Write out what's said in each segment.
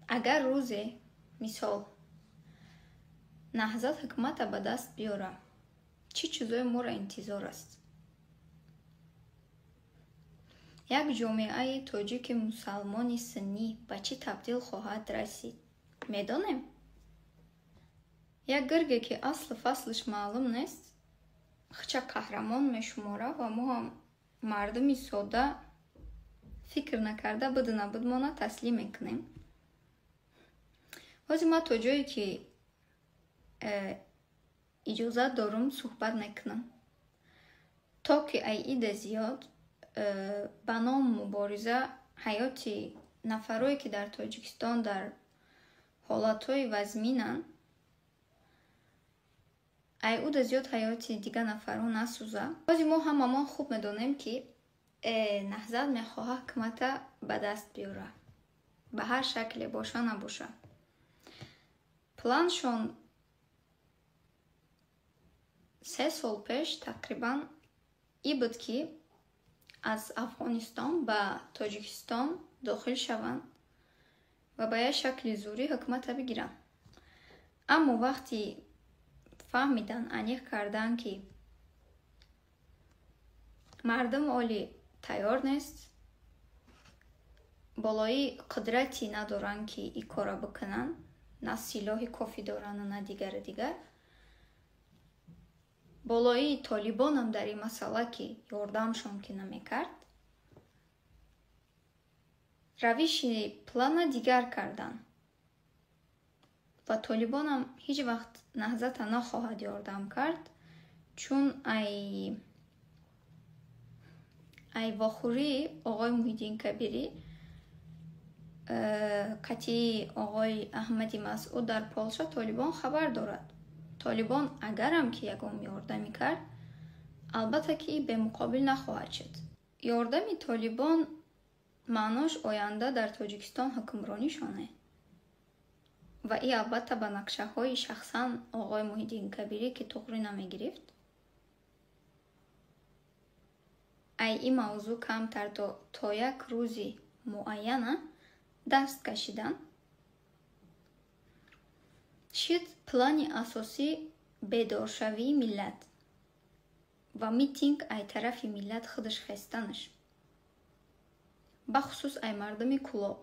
Агар рӯзе, мисол, Наҳзат ҳукумата ба даст биёра, чӣ чизое моро интизор аст? Як ҷомеаи тоҷики мусалмони суннӣ ба чӣ табдил хоҳад расид, медонем? Як гирге, ки аслу фаслаш маълум нест, хича қаҳрамон мешумора ва мо ҳам мардуми содда фикр накарда буду набудмона таслим мекунем. Ҳозир ман то ҷое ки иҷозат дорум суҳбат мекунам, то ки ай ида зиёд ба ном мубориза ҳаёти нафарое ки дар Тоҷикистон дар ҳолатҳои вазминанд, ай уда зиёд ҳаёти дигар нафарҳо насӯза. Ҳозир мо ҳамамон хуб медонем, ки Наҳзат мехоҳад ҳукумата ба даст биёра, ба ҳар шакле боша набоша. Планшон 3 сол пеш тақрибан и буд, ки аз Афғонистон ба Тоҷикистон дохил шаванд ва ба як шакли зӯрӣ ҳукумата бигиранд. Аммо вақти фаҳмидан, аниқ кардан, ки мардум оли тайёр нест, болои қудрати надоранд, ки ин корро бикунанд, на силоҳи кофӣ доранд, на дигару дигар. Болои толибонам дар ин масъала ки ёрдамшон ки намекард, равиши плана дигар карданд ва толибонам ҳеҷ вақт Наҳзата нахоҳад ёрдам кард, чун ай вохӯрии оғои Муҳиддин Кабирӣ қатъии оғои Аҳмади Масъуд дар Полша толибон хабар дорад. Толибон агарам ки ягон ёрдамӣ кард, албатта ки бемуқобил нахоҳад шуд. Ёрдами толибон маънош оянда дар Тоҷикистон ҳукмронишоне ва и албатта ба нақшаҳои шахсан оғои Муҳиддин Кабирӣ, ки туғрӣ намегирифт, ай ин мавзӯъ камтар то як рӯзи муайяна даст кашидан шид. Плани асосӣ бедоршавии миллат ва митинг ай тарафи миллат худаш хестанаш, бахусус ай мардуми Кӯлоб,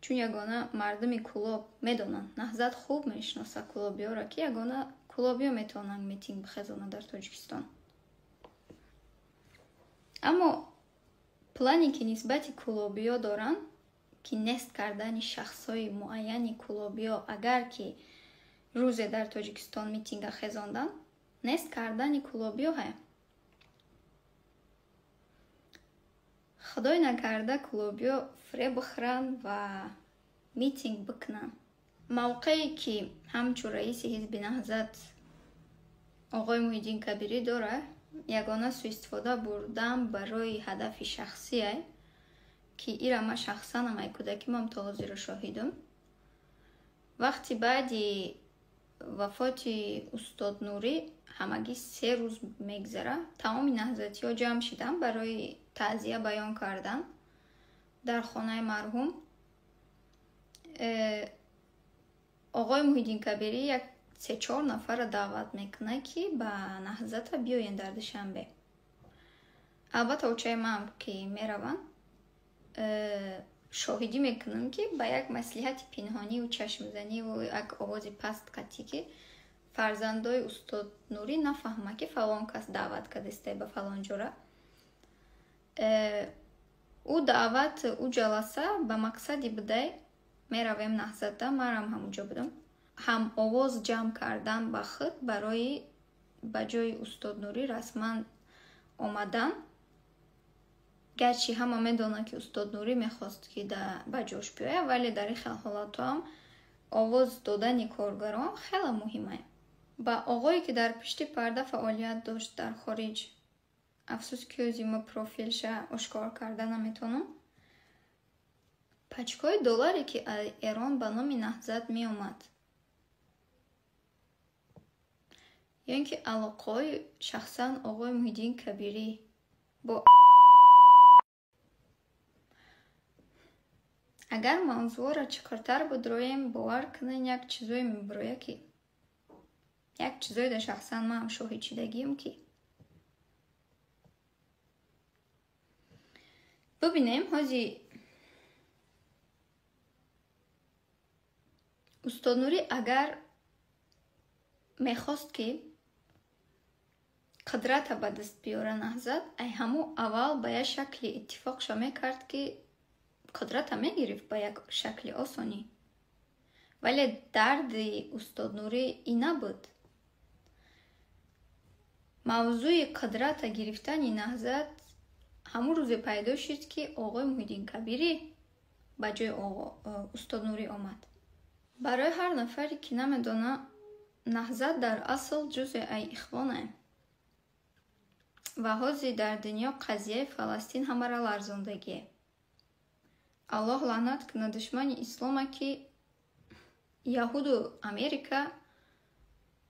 чун ягона мардуми Кӯлоб медонанд, Наҳзат хуб мешиноса кӯлобиёро, ки ягона кӯлобиё метавонанд митинг бихезонанд дар Тоҷикистон. Аммо плане ки нисбати кӯлобиё доранд, ки нест кардани шахсҳои муайяни кӯлобиё, агар ки рӯзе дар Тоҷикистон митинга хезонданд, нест кардани кӯлобиё ҳая. Худой накарда кӯлобиё фиреб бихӯранд ва митинг бикунанд. Мавқее ки ҳамчун раиси ҳизби Наҳзат оғои Муҳиддин Кабирӣ дорад, ягона суистифода бурдан барои ҳадафи шахсие, ки ира ман шахсанам ай кӯдакимам то ҳозиро шоҳидум. Вақти баъди вафоти устод Нурӣ ҳамагӣ 3 рӯз мегзара, тамоми наҳзатиҳо ҷамъ шиданд барои таъзия баён кардан дар хонаи марҳум. Оғои Муҳиддин Кабирӣ як 3-4 нафарро даъват мекунад, ки ба Наҳзата биёянд дар Душанбе. Албатта очаи ман ки мераванд, шоҳидӣ мекунам, ки ба як маслиҳати пинҳониву чашмзаниву як овози паст қатӣ, ки фарзандои устод Нурӣ нафаҳма, ки фалон кас даъват кардистай ба фалон ҷора. Ӯ даъват, ӯ ҷаласа ба мақсади будай, меравем Наҳзата, манам ҳамонҷо будам, ҳам овоз ҷамъ кардан ба худ барои ба ҷои устод Нурӣ расман омадан. Гарчи ҳама медонанд, ки устод Нурӣ мехост, ки ба ҷош биёяд, вале дар ин хел ҳолатҳо ҳам овоз додани коргарон хеле муҳим аст. Ба оғое ки дар пишти парда фаъолият дошт дар хориҷ, афсӯс ки ӯзи ма профилша ошкор карда наметавонам, пачкҳои долларе ки аз Эрон ба номи Наҳзат меомад, ё ин ки алоқаҳои шахсан оғои Муҳиддин Кабирӣ бо Агар мавзӯъро чуқуртар бидроем, бовар кунед, як чизое мебироя, ки як чизое да шахсан ман ҳам шоҳид шидагием, ки бибинем. Ҳози устод Нурӣ агар мехост, ки қудрата ба даст биёра Наҳзат, ай ҳамун аввал ба як шакли иттифоқша мекард, ки қудрата мегирифт ба як шакли осонӣ. Вале дарди устод Нурӣ и набуд. Мавзӯи қудрата гирифтани Наҳзат ҳамун рӯзе пайдо шуд, ки оғои Муҳиддин Кабирӣ ба ҷои устод Нурӣ омад. Барои ҳар нафаре, ки намедона, Наҳзат дар асл ҷузе ай ихвонае ва ҳозир дар дунё қазияи Фаластин ҳамаро ларзондагие. Аллоҳ лаънат кунад душмани ислома, ки яҳуду Америка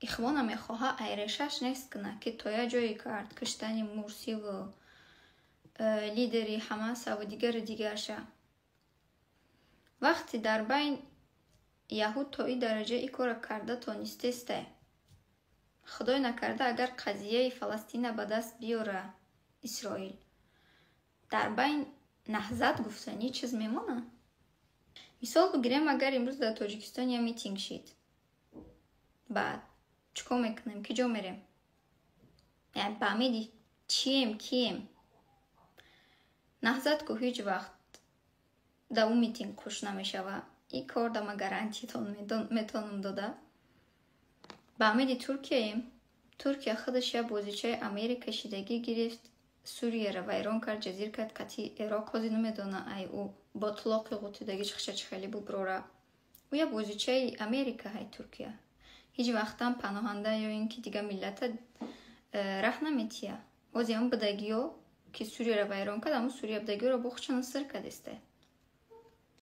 ихвона мехоҳа айрешаш нест кунад, ки то як ҷое кард киштани Мурсиву лидери Ҳамасаву дигару дигарша. Вақте дар байн яҳуд то ин дараҷа ин корро карда тонистесте, худой накарда, агар қазияи Фаластина ба даст биёра Исроил, дар байн Наҳзат гуфтанӣ чиз мемонад? Мисол бигирем, агар имрӯз дар Тоҷикистон я митинг шид, баъд чӣ кор мекунем, ки ҷо мерем, ба умеди чием, кием? Наҳзат ку ҳеҷ вақт да ӯ митинг хуш намешава. Ин кор да ма гарантиятон метавонам дода. Ба умеди Туркияем. Туркия худаш як бозичаи Америка шидагӣ гирифт, Сурияро вайрон кард, ҷазир кард, қатъи Ироқ ҳозир намедона, ай ӯ ботлоқи ғутидагӣ чихша чихелӣ буброра. Ӯ як бозичаи Америка ҳай Туркия. Ҳеҷ вақтам паноҳанда ё ин ки дигар миллата раҳ наметия. Ҳозир ҳам будагиё, ки Сурияро вайрон кард, ҳамун Сурия будагиёро бохчана сир кардесте.